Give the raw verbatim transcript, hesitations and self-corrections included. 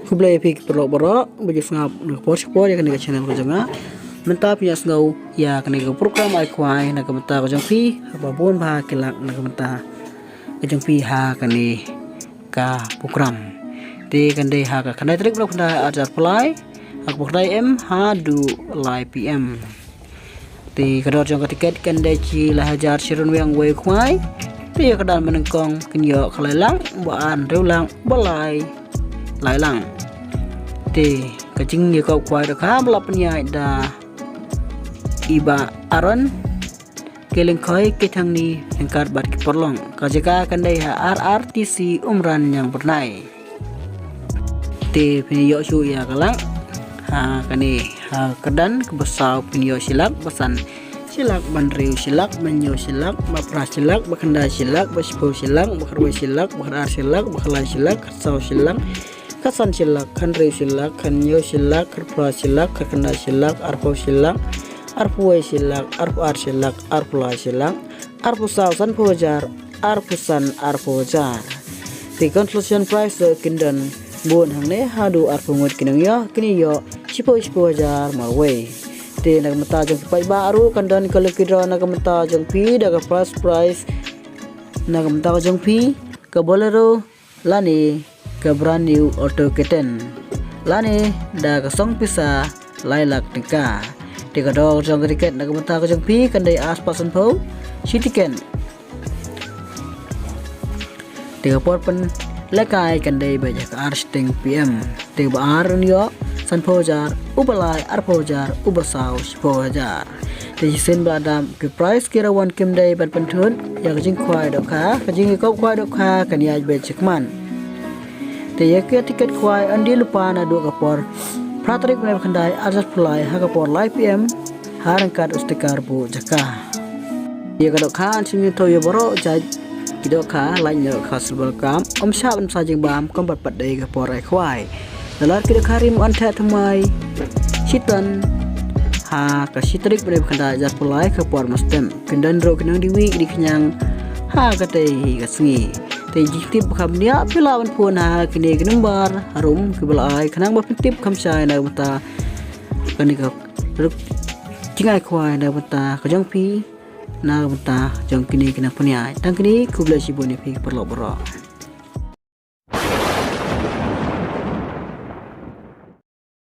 Khublei phi ki paralok baroh ba ju sngap na ka por sha ka por ïa kane ka channel ka jong nga. Mynta phi ïa sngew ïa kane ka program ai khwai na ka bynta ka jong phi, ba bun bha ki lak na ka bynta ka jong phi ha kane ka program. Te kan dei ha ka khyndai tarik bnai khyndai ar hajar arphew lai, ha ka por khyndai A M haduh lai P M. Te ka dor jong ka tiket kan dei shi lai hajar shi ryngwiang wei khwai. Te ïa ka dan ba nyngkong kin ïoh ka lai lak, ba ar hynriew lak, ba lai lai lak. Te ka jingïakop khwai dohkha ba la pynïaid da i Bah Aaron Kylliangkhoi Keithangni ryngkat bad ki paralok. Ka jaka kan dei ha R R T C Umran Ñiangbyrnai. Te phin ïoh shuh ïa ka lak ha kane, ha ka kyrdan kaba saw phin ïoh shi lak, ba san shi lak, ba hynriew shi lak, ba hynñiew shi lak, ba phra shi lak, ba khyndai shi lak, ba shiphew shi lak, ba khatwei shi lak, ba khatar shi lak, ba khatlai shi lak, khatsaw shi lak, khatsan shi lak, khathynriew shi lak, khathynñiew shi lak, khatphra shi lak, khatkhyndai shi lak, arphew shi lak, arphew wei shi lak, arphew ar shi lak, arphew lai shi lak, arphew saw sanphew hajar, arphew san arphew hajar. Te consolation prize ruh kin don bun hangne, haduh arphew ngut ki nongïoh kin ïoh shiphew shiphew hajar marwei. Te na ka bynta jong ki paidbah ruh kan don ka lucky draw na ka bynta jong phi da ka first prize na ka bynta jong phi ka Bolero lane ka brand new Alto K ten lane da ka song pisa lai lak tyngka. Te ka dor jong ka tiket na ka bynta ka jong phi kan dei ar spah sanphew shi tiket. Te ka por pynlehkai kan dei beit ha ka ar shiteng P M. Te uba ar un ïoh sanphew hajar, uba lai arphew hajar, uba saw shiphew hajar. Te shisien ba la dap ki prize ki rangwan kim dei ban pynthut ïa ka jingkhwai dohkha, ka jingïakop khwai dohkha kan ïaid beit shakhmat. Te ïa ka tiket khwai yn die lypa naduh ka por phra tarik bnai ba khyndai ar hajar arphew lai ha ka por lai P M ha ryngkat u sticker buh jaka. Ïa ka dohkha yn shim ïa baroh jait ki dohkha, lait noh ka silver cup, ym shah ban bsa jingbam, kum pat pat dei ka por ai khwai. Lada ki dohkha rim yn theh thymmai shitom ha ka shi tarik bnai ba khyndai ar hajar arphew lai ka por mynstep. Kin don ruh ki nongdie wieh die khñiang ha katei ka sngi. Te jingtip ba kham bniah phi lah ban phone ha kine ki number harum kiba la ai khnang ba phin tip kham shai na ka bynta kane ka rukom jingai khwai na ka bynta ka jong phi, na ka bynta jong kine ki nongpynïaid. Tang kine, khublei shibun ïa phi ki paralok baroh.